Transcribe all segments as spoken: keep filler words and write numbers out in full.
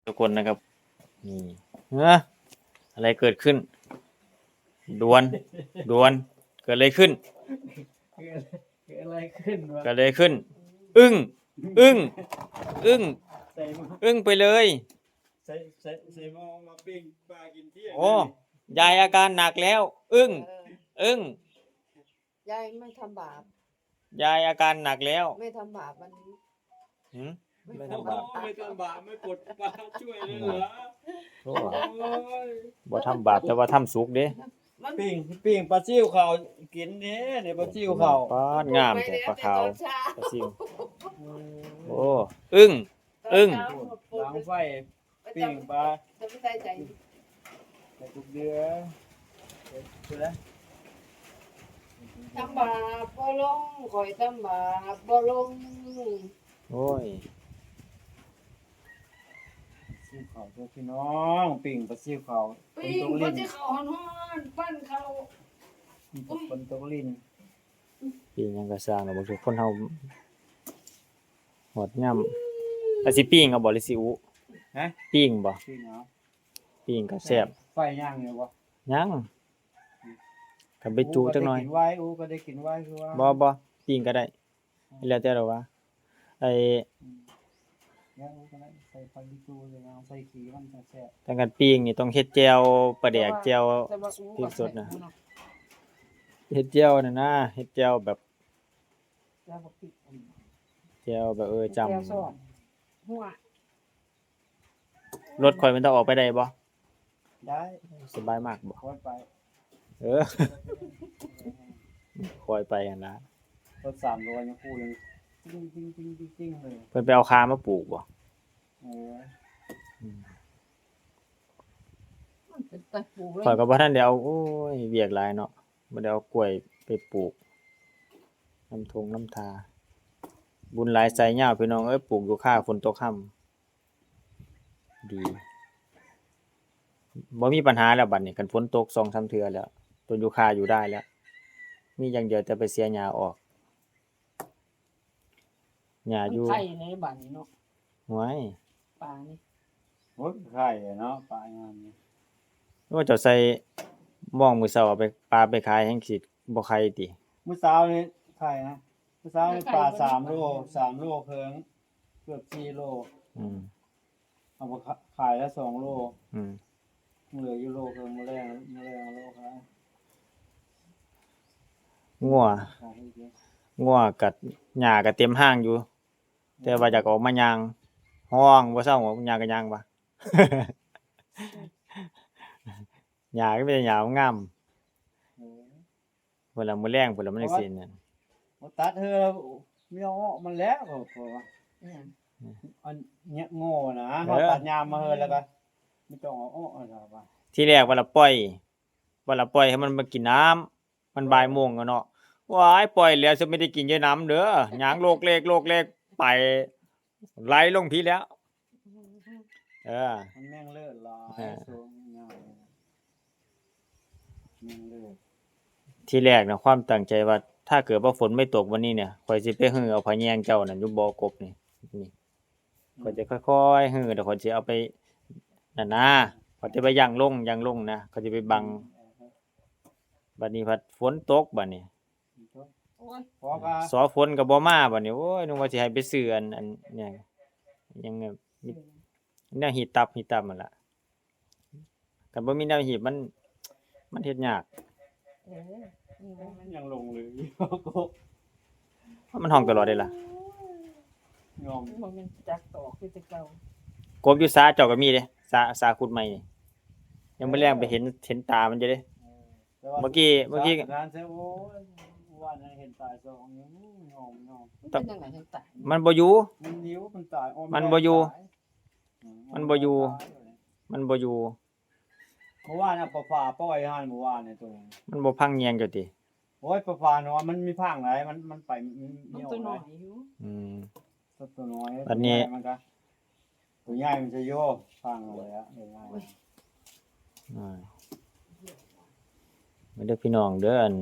ทุกคนนะครับ นี่ ฮะ อะไรเกิดขึ้น ด่วน ด่วน เกิดอะไรขึ้น เกิดอะไรขึ้นวะ เกิดอะไรขึ้น อึ้ง อึ้ง อึ้ง ใส่หม้อ อึ้งไปเลย ใส่ ใส่ ใส่หม้อมาปิ้งปลากินเที่ยง โอ้ ยายอาการหนักแล้ว อึ้ง เออ อึ้ง ยายไม่ทำบาป ยายอาการหนักแล้ว ไม่ทำบาปวันนี้ หืม ไม่ทำบาป โอ้ ไม่ทำบาป ไม่ปลดปลาช่วยเลยเหรอ โอ้ โอ้ย บ่ทำบาป แต่ว่าทำสุกเด้ มัน ปิ้ง ปิ้งปลาซิ่วขาวกินเด้ เนี่ยปลาซิ่วขาว ปาดงามแท้ปลาขาว ปลาซิ่ว อืม โอ้ อึ้ง อึ้ง ตอนเช้าหมด หลังไฟ ปิ้งปลา จะไม่ใส่ใจ ไปทุกเดือน ไปทุกเดือน ทำบาปบ่ลง ข่อยทำบาปบ่ลง โอ้ย ซิ่วขาวเด้อพี่น้อง ปิ้งปลาซิ่วขาว ปิ้ง ฝนตกลิ้น ปลาซิ่วขาวฮ้อนๆ ปั้นข้าว ฝนตกลิ้น ปิ้งหยังก็ซ่างเนาะ บางทีคนเฮา ฮอดยาม แล้วสิปิ้งเอาบ่หรือสิอุ ฮะ ปิ้งบ่ ปิ้งเอา ปิ้งก็แซ่บ ไฟย่างอยู่บ่ ยัง คันไปจุจักหน่อย อุก็ได้กินไว้ อุก็ได้กินไว้คือว่า บ่ บ่ ปิ้งก็ได้ แล้วแต่เราว่า ไอ้ อืม แล้วอุก็ได้ใส่ผักอีตู๋ ใส่น้ำ ใส่ขี้มันก็แซ่บ แต่คันปิ้งนี่ต้องเฮ็ดแจ่วปลาแดก แต่ว่า แจ่ว แต่ว่าอุ พริกสดนะ ก็แซ่บอยู่เนาะ เฮ็ดแจ่วน่ะนะ เฮ็ดแจ่วแบบ แจ่วบักพริก แจ่วแบบ เออ แจ่ว จ้ำ ซอส หัว รถข่อยมันต้องออกไปได้บ่ ได้ สบายมากบ่ ค่อยไป เออ ค่อยไปหั่นนะ รถสามล้อยังคู่ยัง ติ๊ง ติ๊ง ติ๊ง ติ๊ง ติ๊งเลย เพิ่นไปเอาคามาปลูกบ่ เออ อืม มันเป็นตะปูเลย ข่อยก็บ่ทันได้เอา โอ้ย เวียกหลายเนาะ บ่ได้เอากล้วยไปปลูก นำทงนำทา บุญหลายไส้ยาวพี่น้องเอ้ย ปลูกอยู่คาฝนตกค่ำ ดี บ่มีปัญหาแล้วบัดนี้ คันฝนตกสองสามเทื่อแล้ว ต้นยูคาอยู่ได้แล้ว มีอย่างเดียวแต่ไปเสียหญ้าออก หญ้าอยู่ มันไข่ในบัดนี้เนาะ หวย ปลานี่ โอ้ย ไข่เนาะ ปลางามนี่ ว่าเจ้าใส่หม่องมื้อเช้าเอาไป ปลาไปขายแฮงสิบ่ไข่ติ มื้อเช้านี่ไข่นะ มื้อเช้านี่ปลาสามโล สามโลเคิง เกือบสี่โล อืม เอามาขะ ขายแล้วสองโล อืม เหลืออยู่โลเคิง มื้อแลง มื้อแลงเอาโลขาย งัว ขายให้เยอะ งัวกัดหญ้าก็เต็มห้างอยู่ แต่ว่าอยากออกมาย่าง ฮ้องบ่เซา ย่างก็ย่างวะ หญ้าก็มีแต่หญ้างาม เออ พุ่นล่ะ มื้อแลงพุ่นล่ะ มันจั่งซี้นั่น บ่ตัดเฮือแล้ว มีเอาออกมาแล้ว เพราะว่า อืม อันเนี้ยโง่นะ เออ เฮาตัดยามมาเฮือแล้วก็ ไม่ต้องเอาออกแล้วว่า ทีแรกว่าละปล่อย ว่าละปล่อยให้มันมากินน้ำ มันบ่ายโมงแล้วเนาะ ว้าย ปล่อยแล้วจะไม่ได้กินยายน้ำเด้อ ย่างโลกเลกโลกเลกไป ไหลลงพี้แล้ว เออ มันแม่งเลิศหลาย เออ สูงงาม แม่งเลิศ ทีแรกนะ ความตั้งใจว่า ถ้าเกิดว่าฝนไม่ตกวันนี้เนี่ย ข่อยสิไปหื้อเอาผาแยงเจ้านั่นอยู่บ่อกบนี่ นี่ ข่อยจะค่อยๆหื้อ เดี๋ยวข่อยสิเอาไป นั่นนะ ข่อยจะไปย่างลง ย่างลงนะ ข่อยจะไปบัง บัดนี้พัดฝนตกบัดนี้ โอ้ย พอก็ สอฝนก็บ่มาบัดนี้ โอ้ย นึกว่าสิให้ไปซื้ออัน อัน เนี่ย ยังแบบ มีแนวหีบตับ หีบตับนั่นล่ะ คันบ่มีแนวหีบมัน มันเฮ็ดยาก เออ นี่นะ มันยังลงเลย มันฮ้องตลอดเลยล่ะ ยอม มันบ่แม่นจักตอกคือแต่เก่า กบอยู่สาเจ้าก็มีเด้ สา สาขุดใหม่นี่ ยังบ่แลงไปเห็น เห็นตามันอยู่เด้ เออ แต่ว่า เมื่อกี้ เมื่อกี้ สาดน้ำใส่ โอ้ย ว่านั่นเห็นตายสอง ยังยอม ยอม มันเป็นจั่งใด๋จั่งตาย มันบ่อยู่ มันหิว มันตาย อ้อ มันบ่อยู่ ตาย อืม มันบ่อยู่ มันตาย มันบ่อยู่ เมื่อวานน่ะปลาฝาปล่อยหั่นเมื่อวานนี่ตัว มันบ่พังแยงเจ้าติ โอ้ย ปลาฝาเนาะ มันมีพังหลาย มัน มันไป มัน มัน มีออก ตัวน้อยอยู่ อืม ตัว ตัวน้อย อันนี้ ตัวใหญ่มันก็ ตัวใหญ่มันจะโยกพังเลยอะ ตัวใหญ่ โอ้ย อ่า มาเด้อพี่น้องเด้อ อัน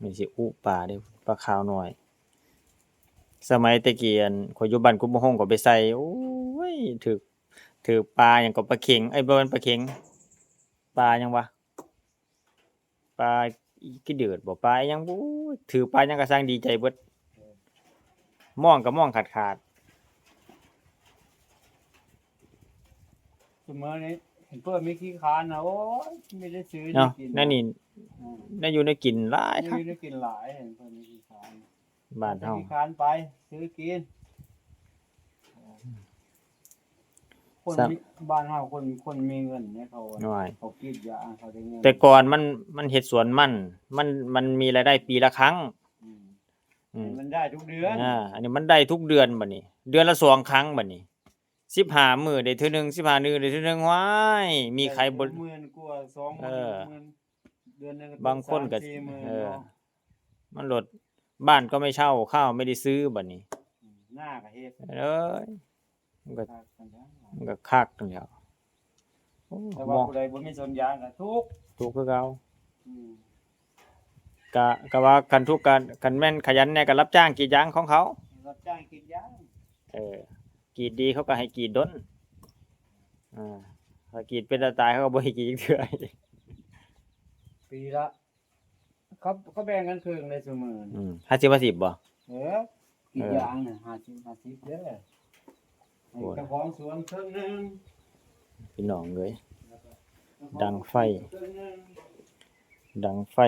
นี้สิอุปลาเด้อ ปลาขาวน้อย สมัยแต่กี้ อัน ข่อยอยู่บ้านกุดบ่ฮง ข่อยไปใส่ โอ้ย ถืก ถืกปลาหยังก็ปลาเข็ง เอ้ย บ่แม่นปลาเข็ง ปลาหยังวะ ปลาขี้เดือดบ่ ปลาหยังบุ ถืกปลาหยังก็ซ่างดีใจเบิด มองก็มองขาดๆ ซุมื้อนี้เห็นเพิ่นมีขี้ค้านนะ โอ้ย ไม่ได้ซื้อ เนาะ ได้กิน นั่นนี่ อืม ได้อยู่ได้กินหลาย ได้ คัก อยู่ได้กินหลาย เห็นเพิ่นมีขี้ค้าน บ้านเฮา ขี้ค้านไป ซื้อกิน คน สะ มี บ้านเฮาคน คนมีเงินเนี่ยเขา หน่อย เขากรีดยาง เขาได้เงิน แต่ก่อนมัน มันเฮ็ดสวนมัน มัน มันมีรายได้ปีละครั้ง อืม อืม มันได้ทุกเดือน อ่า อันนี้มันได้ทุกเดือนบัดนี้ เดือนละสองครั้งบัดนี้ สิบห้ามื้อได้เทื่อหนึ่ง สิบห้ามื้อได้เทื่อหนึ่ง ว้าย มีใครบ่ ได้หมื่นกว่า สองหมื่น เออ หมื่น เดือนหนึ่งก็ตก บางคนก็ สามสี่หมื่น เออ เนาะ มันลด บ้านก็ไม่เช่า ข้าวไม่ได้ซื้อบัดนี้ อืม หน้าก็เฮ็ด เอ้ย มันก็ คักกันแล้ว มันก็คักกันแล้ว โอ้ แต่ว่า หมอ ผู้ใดบ่มีสวนยางก็ทุกข์ ทุกข์คือเก่า อืม กะ กะว่าคันทุกข์ กะ คันแม่นขยันแน่ก็รับจ้างกรีดยางของเขา รับจ้างกรีดยาง เออ กรีดดีเขาก็ให้กรีดดน อ่า ถ้ากรีดเป็นตาตายเขาก็บ่ให้กรีดอีกเทื่อ ปีละ เขา เขาแบ่งกันครึ่งเลยซุมื้อนี้ อืม ห้าสิบห้าสิบ บ่ เออ กรีดยางน่ะ ห้าสิบห้าสิบ เด้อ ให้ โอ้ย เจ้าของสวนครึ่งหนึ่ง พี่น้องเอ้ย แล้วก็ ดังไฟ ครึ่งหนึ่ง ดังไฟ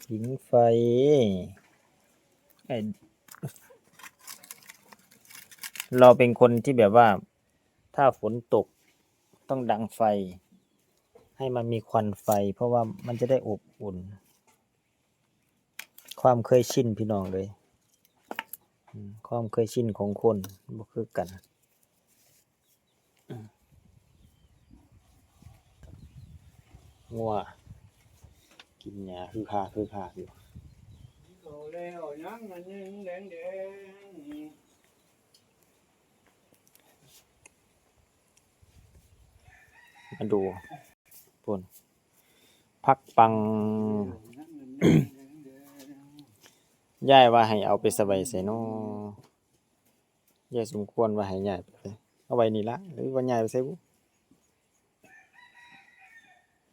ผิงไฟ ไอ้ เราเป็นคนที่แบบว่า ถ้าฝนตก ต้องดังไฟ ให้มันมีควันไฟ เพราะว่ามันจะได้อบอุ่น ความเคยชินพี่น้องเอ้ย อืม ความเคยชินของคนบ่คือกัน อืม งัว กินหญ้าคือคาคือคาอยู่ เขาแล้วยังมันยังแดงๆ มาดู พุ่น ผักปัง ยายว่าให้เอาไปสะไว้ไสน้อ ยายสมควรว่าให้ย้ายไปไส เอาไว้นี่ละ หรือว่าย้ายไปไสบุ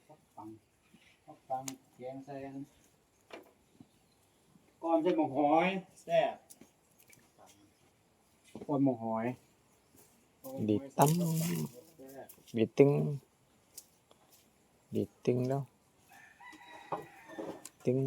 ผักปัง ผักปัง แกงใส่อัน ก่อนใส่หมกหอย แซ่บ ก่อนหมกหอย ดีดตั้ม แซ่บ ดีดตึง ดีดตึงแล้ว ตึง